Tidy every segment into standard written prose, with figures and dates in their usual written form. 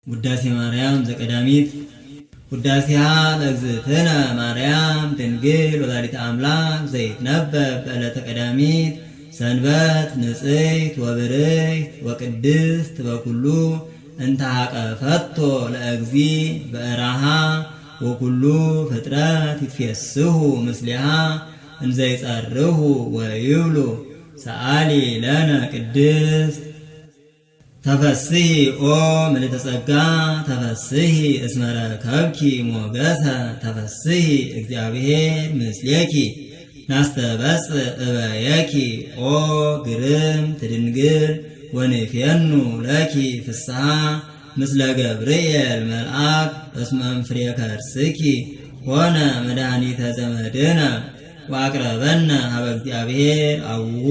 ውዳሴ ማርያም ዘቀዳሚት። ውዳሴሃ ለእግዝእትነ ማርያም ድንግል ወላዲተ አምላክ ዘይትነበብ በዕለተ ቀዳሚት ሰንበት ንጽሕት ወብርህት ወቅድስት በኩሉ እንተ ሀቀፈቶ ለእግዚ በእራሃ ወኩሉ ፍጥረት ይትፌስሁ ምስሊሃ እንዘይጸርሁ ወይብሉ ሰአሊ ለነ ቅድስት። ተፈስሂ ኦ ምልዕተ ጸጋ፣ ተፈስሂ እስመ ረከብኪ ሞገሰ፣ ተፈስሂ እግዚአብሔር ምስሌኪ፣ ናስተበጽዕ እበየኪ ኦ ግርምት ድንግል ወንፌኑ ለኪ ፍስሐ ምስለ ገብርኤል መልአክ እስመ እምፍሬ ከርስኪ ኮነ መድኃኒተ ዘመድነ ወአቅረበነ ሀበ እግዚአብሔር አቡሁ።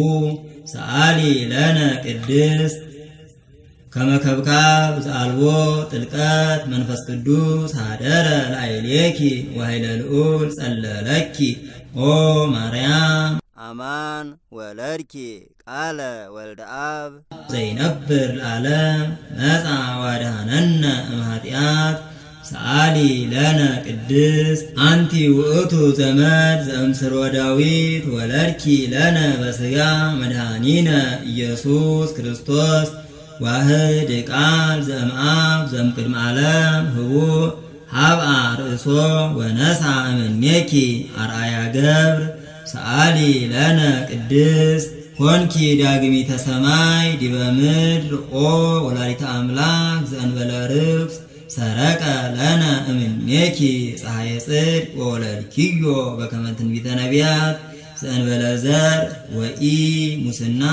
ሰአሊ ለነ ቅድስት። ከመከብካብ ዘአልቦ ጥልቀት መንፈስ ቅዱስ ሀደረ ላዕሌኪ ወኃይለ ልዑል ጸለለኪ ኦ ማርያም አማን ወለድኪ ቃለ ወልደ አብ ዘይነብር ለዓለም መጽአ ወአድኀነነ እምኃጢአት። ሰአሊ ለነ ቅድስት። አንቲ ውእቱ ዘመድ ዘእምስርወ ዳዊት ወለድኪ ለነ በሥጋ መድኃኒነ ኢየሱስ ክርስቶስ ዋህድ ቃል ዘእምአብ ዘእምቅድመ ዓለም ህቡእ ሀብአ ርእሶ ወነስአ እምኔኪ አርአያ ገብር። ሰአሊ ለነ ቅድስት። ኮንኪ ዳግሚተ ሰማይ ዲበ ምድር ኦ ወላዲተ አምላክ ዘእንበለ ርኩስ ሰረቀ ለነ እምኔኪ ፀሐየ ጽድቅ ወወለድኪዮ በከመ ትንቢተ ነቢያት ዘእንበለ ዘር ወኢ ሙስና።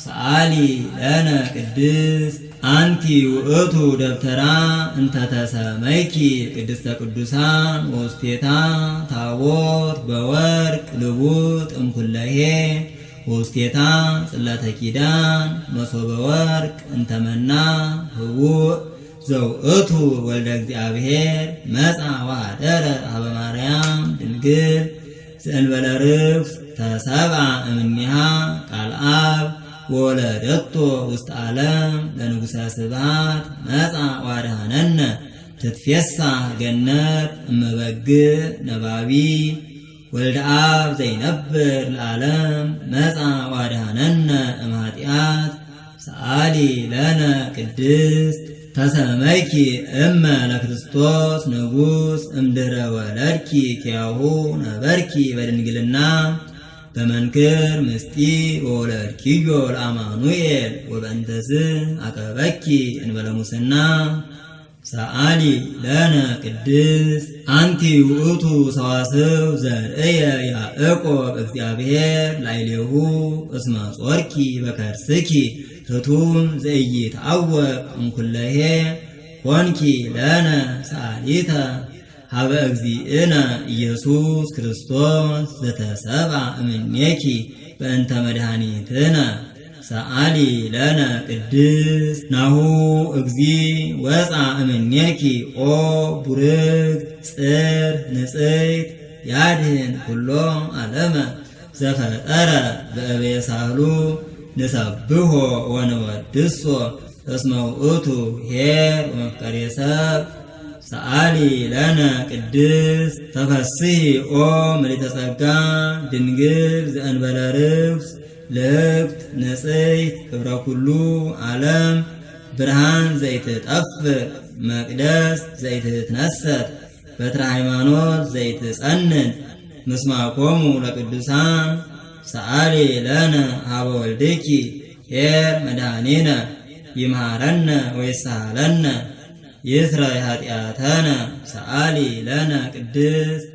ሰአሊ ለነ ቅድስት። አንቲ ውእቱ ደብተራ እንተ ተሰመይኪ ቅድስተ ቅዱሳን ወውስቴታ ታቦት በወርቅ ልቡጥ እምኩለሄ ወውስቴታ ጽላተ ኪዳን መሶበ ወርቅ እንተመና ህቡእ ዘውእቱ ወልደ እግዚአብሔር መጽአ ወኀደረ ኀበ ማርያም ድንግል ዘእንበለ ርኩስ ተሰብአ እምኔሃ ቃል አብ ወለደቶ ውስተ ዓለም ለንጉሠ ስብሐት መጽአ ወአድኀነነ። ትትፌሳህ ገነት እመበግዕ ነባቢ ወልደ አብ ዘይነብር ለዓለም መጽአ ወአድኀነነ እምኃጢአት። ሰአሊ ለነ ቅድስት። ተሰመይኪ እመ ለክርስቶስ ንጉሥ እምድኅረ ወለድኪ ኪያሁ ነበርኪ በድንግልና በመንክር ምስጢር ወወለድኪዮ ለአማኑኤል ወበእንተዝ አቀበኪ እንበለ ሙስና። ሰአሊ ለነ ቅድስት። አንቲ ውእቱ ሰዋስው ዘርእየ ያዕቆብ እግዚአብሔር ላዕሌሁ እስመ ጾርኪ በከርስኪ ህቱም ዘኢይትዐወቅ እምኩለሄ ኮንኪ ለነ ሰአሊተ ሀበ እግዚእነ ኢየሱስ ክርስቶስ ዘተሰብአ እምኔኪ በእንተ መድኃኒትነ። ሰአሊ ለነ ቅድስት። ናሁ እግዚ ወፅአ እምኔኪ ኦ ቡርክት ጽር ንጽሕት ያድህን ኩሎ ዓለመ ዘፈጠረ በእበየ ሳህሉ ንሰብሖ ወንወድሶ እስመ ውእቱ ኄር ወመፍቀሬ ሰብእ። ሰአሊ ለነ ቅድስት። ተፈስሂ ኦ ምልዕተ ጸጋ ድንግል ዘእንበለ ርኩስ ልክት ንጽሕት ክብረ ኩሉ ዓለም ብርሃን ዘይትጠፍእ መቅደስ ዘይትትነሰት በትረ ሃይማኖት ዘይትጸንን ምስማኮሙ ለቅዱሳን። ሰአሊ ለነ ሀበ ወልድኪ ኄር መድኃኒነ ይምሃረነ ወይሳሃለነ ይስረይ ኃጢአተነ። ሰአሊ ለነ ቅድስት።